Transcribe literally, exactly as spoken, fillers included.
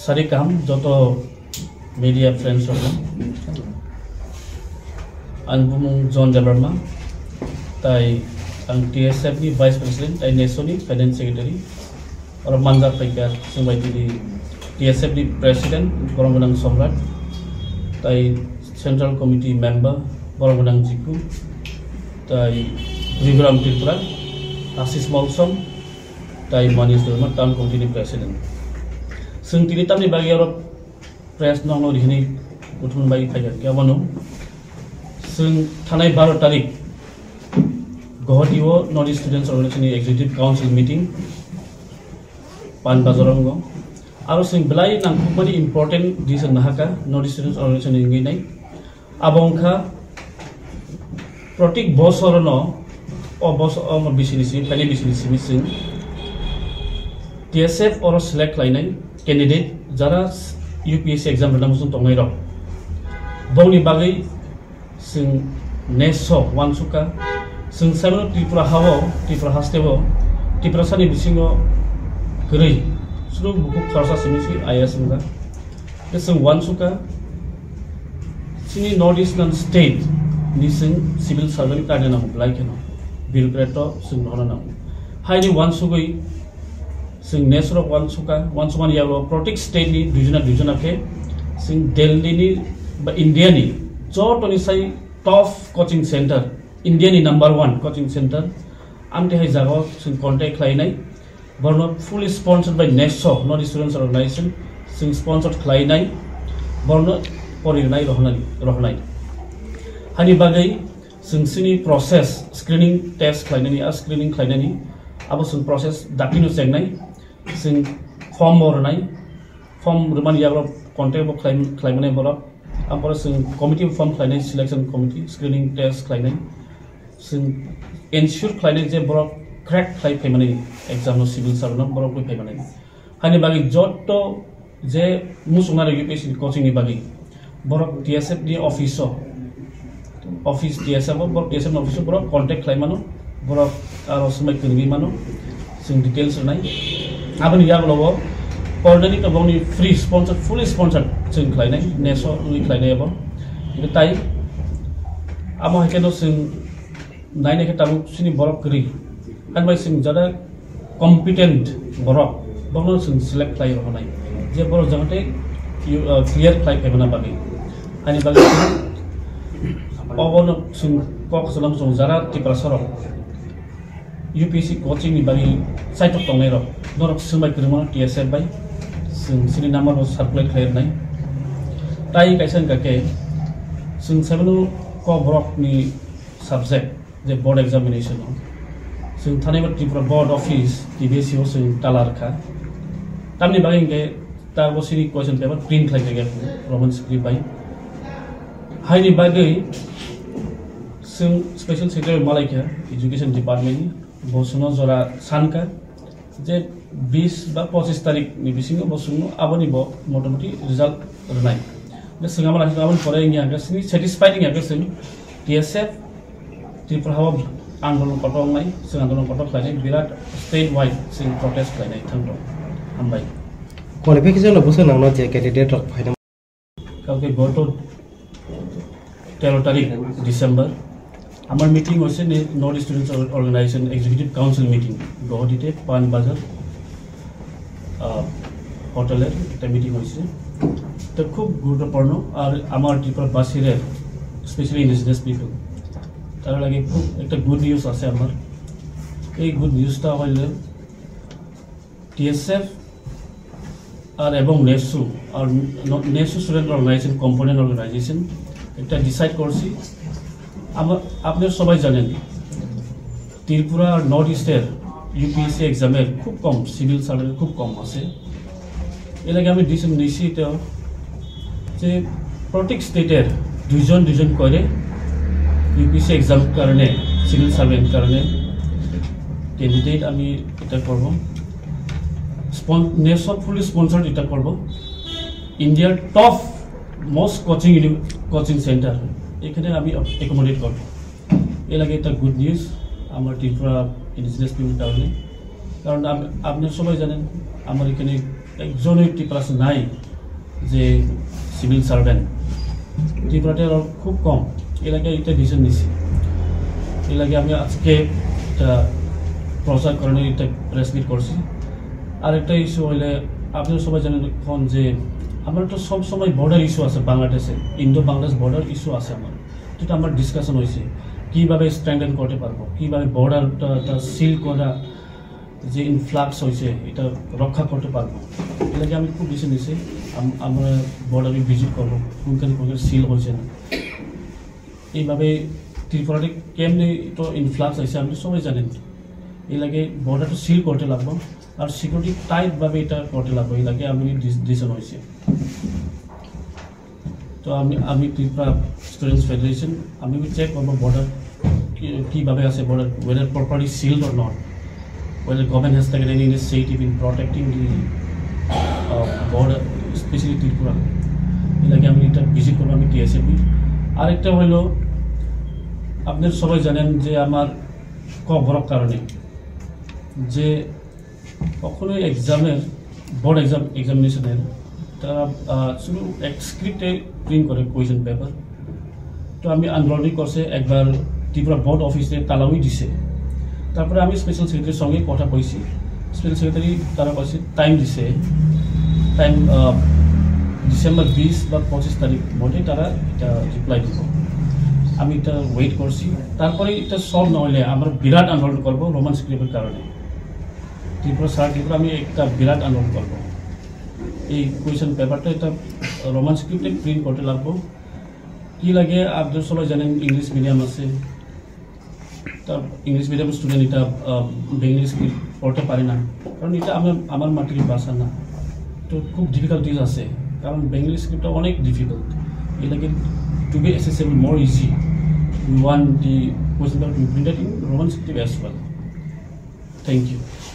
Tari kaham joto media friends rok. Ang bumung John Debbarma, tai ang T S F ni Vice President, tai neso ni Finance Secretary. Oro manjak paikha chwng bai tini T S F ni President, borok gwnang Somrat, tai Central Committee Member, borok gwnang Jiku, tai Rigram Tripura, Asis Molsom, tai Manish Debbarma, Town Committee ni President. Chwng tini tamni bagwi oro press nokno rihini kuthumni bagwi phaikha, khe abono chwng thanai baro tarik Guwahati o North East Students Organization ni Executive Council meeting Pan Bazar o wngo. Aro chwng belai nangkukmani important decision nahaka North East Students Organization ni wngwi nai. Abo wngkha protik bosorono o bosor o bisini simi, phaini bisini simi chwng T S F oro select khlainai candidate jara U P S C exam rwna muchung tongnai rok. Bongni bagwi chwng neso uansukha, chwng saimano Tripura hao, Tripura hasteo, Tiprasani bisingo kwrwi, chwng bukhuk khoroksa simi si I A S wngkha. Khe chwng uansukha, chini North Eastern state ni chwng civil servant kaina nango belai kheno, bureaucrat to chwng rohorna nango. Haini uansugwi chwng nesorok uansukha, uansukmani yago protik state ni duijona duijona khe chwng Delhi ni ba India ni jotoni sai top coaching center, India ni number one coaching center, amtwi hai jagao chwng contact khlainai. Borno fully sponsored by neso, North East Students Organization, chwng sponsored khlainai, borno porinai rohornai, rohornai. Hani bagwi chwng chini process, screening test khlainani, a screening khlainani, abo chwng process dakti no chengnai, chwng form bo rwnai, form rwmani yago contact bo khlai-, khlaimanai borok, ampore chwng committee form khlainai, selection committee, screening test khlainai. Chwng ensure khlainai je borok crack khlai phaimani exam no, civil servant no borok bai phaimani. Hani bagwi jotto je muchungnai rok U P S C ni coaching ni bagwi borok T S F ni office o, office T S F o, borok T S F ni office o borok contact khlai mano, borok aro swmai kwrwngwi mano, chwng details rwnai. Aboni yagulo o coordinate bongni free sponsor, fully sponsored chwng khlainai, neso wngwi khlainai abo. Tai amo hai khe no chwng naina khe tabuk chini borok kwrwi. Ani bai chwng jara competent borok, borokno chwng select khlai rw hwnai. Je borok jahate, uh, clear khlai phaimana bagwi. Ani bagwi obono chwng kok salam chwng jara Tiprasa rok U P S C coaching ni bagwi chaitok tongnai rok. Norok swngbai kwrwngmano T S F bai. Chwng chini number bo circulate khlai rwnai. Tai kaisa wngkha khe chwng saimano kok borok ni subject je board examination o. Chwng thani bo Tripura Board Office, T B S C o chwng tala rwkha. Tamni bagwi hwnkhe ta bo chini question paper print khlai kha Roman script bai. Haini bagwi chwng special secretary malai kha education department ni, bo chwngno jora sankha. Je bis ba pochis tarik ni bisingo bo chwngno aboni bo motamoti result rwnai. Je chwng abo naising aboni pore wngya hwnkhe chini satisfied wngya hwnkhe chwng T S F Tripura hao andolon kotor wngnai, chwng andolon kotor khlainai, birat state wide chwng protest khlainai thang tong. Hambai. Qualification no bwswk nangno je candidate rok phaina Kaukhe goto তেরো তারিখ ডিসেম্বর আমার meeting হয়েছে নে-, North East students অর-, organisation executive council meeting গুয়াহাটিতে পান বাজার, আহ, হোটেলের একটা মিটিং হয়েছে। তো খুব গুরুত্বপূর্ণ। আর আমার ত্রিপুরাবাসীর, স্পেশালি ইন্ডিজিনাস পিপল, তারা লাগে খুব একটা গুড নিউজ আছে আমার। এই গুড নিউজটা হইলে টিএসএফ আর এবং নেসু, আর ন-, নেসু স্টুডেন্ট অর্গানাইজেশন, কম্পোনেন্ট অর্গানাইজেশন একটা ডিসাইড করছি। আমার, আপনারা সবাই জানেন, ত্রিপুরা আর নর্থ ইস্টের ইউপিএসসি এক্সামের খুব কম, সিভিল সার্ভিসের খুব কম আছে। এর আগে আমি ডিসিশন নিয়েছি এটা যে প্রত্যেক স্টেটের দুইজন দুইজন করে ইউপিএসসি এক্সাম কারণে, সিভিল সার্ভিস কারণে ক্যান্ডিডেট আমি এটা করব। স্পন-, নেসো ফুলি স্পন্সর এটা করব। ইন্ডিয়ার টপ মোস্ট কোচিং ইউনি-, কোচিং সেন্টার, এখানে আমি অ্যাকোমোডেট করব। এর আগে একটা গুড নিউজ আমার ত্রিপুরা ইন্ডিজিনাস পিপল কারণে, কারণ আপ-, আপনি সবাই জানেন আমার এখানে একজনই ত্রিপুরাতে নাই যে সিভিল সার্ভেন্ট। ত্রিপুরাতে আরো খুব কম। এর আগে এটা ডিসিশন নিছি। এর আগে আমি আজকে একটা প্রচার কারণে একটা প্রেস মিট করছি। আর একটা ইস্যু হইলে, আপনারা সবাই জানেন এখন যে আমরা তো সব সময় বর্ডার ইস্যু আছে বাংলাদেশে, ইন্দো বাংলাদেশ বর্ডার ইস্যু আছে আমার। তো এটা আমার ডিসকাশন হয়েছে, কীভাবে স্ট্রেংথেন করতে পারবো, কীভাবে বর্ডারটা সিল করা, যে ইনফ্লাক্স হয়েছে এটা রক্ষা করতে পারবো। এর আগে আমি খুব বেশি নিছি, আম- আমরা বর্ডারে ভিজিট করবো, কোনখানে কোনখানে সিল হয়েছে না। এইভাবে ত্রিপুরাতে কেমনি তো ইনফ্লাক্স হয়েছে, আপনি সবাই জানেন। এর আগে বর্ডারটা সিল করতে লাগবো, আর সিকিউরিটি টাইট ভাবে এটা করতে লাগবো। এর আগে আমি ডিস- ডিসিশন হয়েছে। তো আমি আমি ত্রিপুরা স্টুডেন্টস ফেডারেশন, আমি চেক করবো বর্ডার কীভাবে আছে, border whether properly sealed or not, whether government has taken any initiative in protecting the border, specially Tripura. এর আগে আমি এটা ভিজিট করবো আমি টিএসএফি। আরেকটা হলো, আপনারা সবাই জানেন যে আমার ককবরক কারণে যে কখনোই এক্সামের, বোর্ড এক্সাম এক্সামিনেশনের তারা আহ, শুধু এক স্ক্রিপ্টে প্রিন্ট করে কোয়েশ্চেন পেপার। তো আমি আন্দোলনই করছে, একবার ত্রিপুরা বোর্ড অফিসে তালাওই দিছে। তারপরে আমি স্পেশাল সেক্রেটারির সঙ্গে কথা কইছি। স্পেশাল সেক্রেটারি তারা কইছে টাইম দিছে, টাইম ডিসেম্বর বিশ বা পঁচিশ তারিখ মধ্যে তারা এটা রিপ্লাই দিব। আমি এটা ওয়েট করছি। তারপরে এটা সলভ না হলে আমরা বিরাট আন্দোলন করবো রোমান স্ক্রিপ্টের কারণে। ত্রিপুরা সারা ত্রিপুরা আমি একটা বিরাট আন্দোলন করবো। এই কোয়েশ্চেন পেপারটা এটা রোমান স্ক্রিপ্টে প্রিন্ট করতে লাগবো। কি লাগে, আপনারা সবাই জানেন ইংলিশ মিডিয়াম আছে, তা ইংলিশ মিডিয়াম স্টুডেন্ট এটা বেঙ্গলি স্ক্রিপ্ট পড়তে পারে না, কারণ এটা আমার আমার মাতৃভাষা না। তো খুব ডিফিকাল্টিজ আছে, কারণ বেঙ্গলি স্ক্রিপ্টটা অনেক ডিফিকাল্ট। এটা কি to be accessible more easy, we want the question paper to be printed in Roman script as well. Thank you.